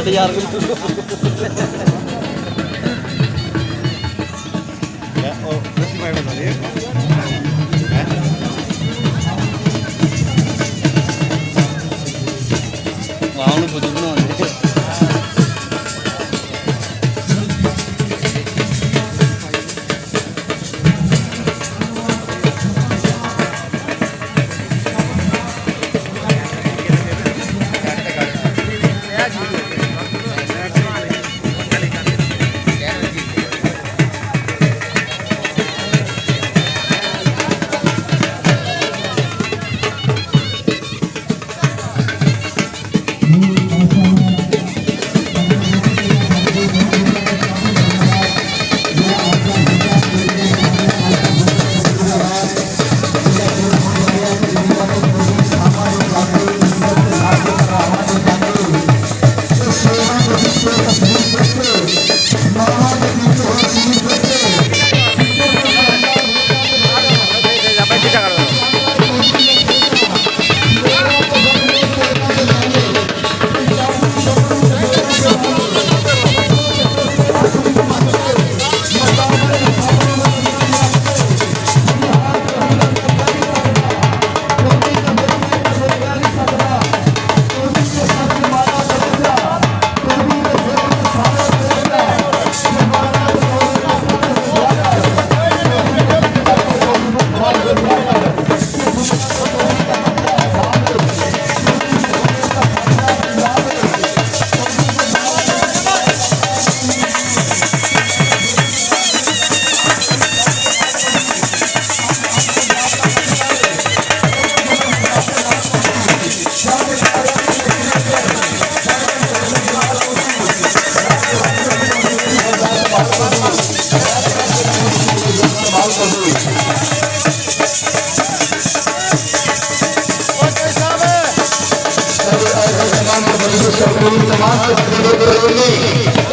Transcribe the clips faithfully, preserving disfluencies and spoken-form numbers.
یار بالکل۔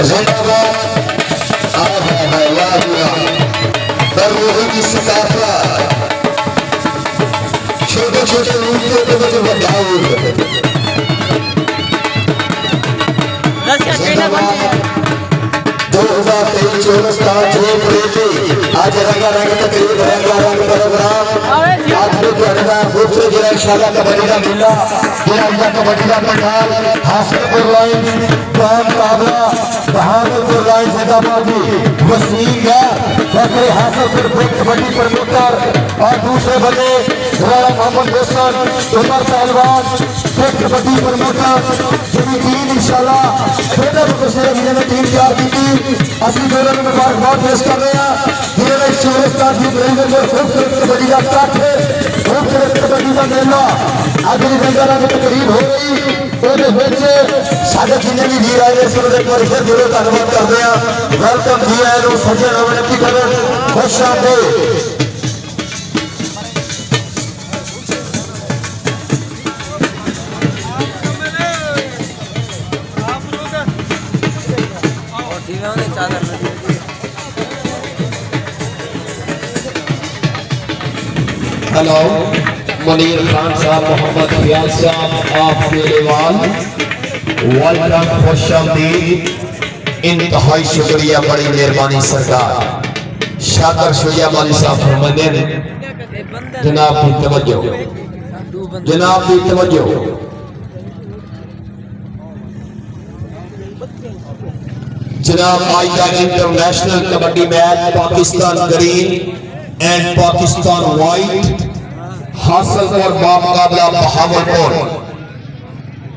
زندہ باد۔ آہا ہا، واہ جی واہ۔ در روح دی ثقافت۔ چھوٹے چھوٹے عہدے دے وچ وݙا عہدہ۔ دس یا زندہ باد۔ دو ہزار تئیس چورس دا ٹریپ ریلی، اڄ رنگا رنگ تقریب، رنگا رنگ پروگرام۔ اڄ دے تہاݙے نال خوبصورت جیڑھا انشاءاللہ کبڈی دا میلہ، جیڑھا انشاءاللہ کبڈی دا پنڈال، حاصل پور لائنز، قائم قابلہ، بہادر پور لائنز زندہ باد جی، وسیم ہے، فیکٹری حاصل پور بریک کبڈی پروموٹر اور دوسرے بندے رانا محمد حسن، عمر پہلوان، بریک کبڈی پروموٹر، جیڑھی ٹیم انشاءاللہ چھوٹے مختصر ضلع میں ٹیم تیار کیتی۔ اسی دونوں نوں مبارکباد پیش کر رہے ہیں۔ ضلع میں چورس تاجی برنگر میں خوبصورت کبڈی دا کٹھ، خوبصورت کبڈی دا میلہ۔ اڄ دی بندہ نال تقریب ہو رہی، اودے وچ ساڈے جتنے بھی ویر آئے نے، سب دا ایک بار پھر دلوں دھنواد کردے ہاں۔ ویلکم جی آئے نوں، سجݨ آوݨ اچھی کرو، خوش آمدید۔ ہیلو، منیر خان صاحب، محمد فیاض صاحب، آپ کے لیوال، ویلکم، خوش آمدید، انتہائی شکریہ، بڑی مہربانی سرکار۔ شاکر شجاع مالی صاحب فرماندے نے، جناب دی توجہ، جناب دی توجہ۔ جناب، آج دا انٹرنیشنل کبڈی میچ پاکستان گرین اینڈ پاکستان وائٹ، حاصل پور بامقابلہ بہاول پور۔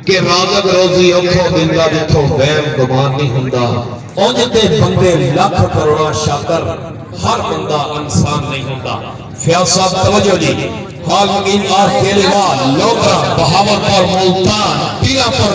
کہ رازق روزی اوکھو ݙیندا جتھوں وہم گمان نی ہوندا۔ اونج تے بندے لکھ کروڑاں شاکر، ہر بندہ انسان نی ہوندا۔ فیاض صاحب توجہ جی، حال مقیم آر کے لیوال، لوکھرا، بہاول پور، ملتان، پیرا پور،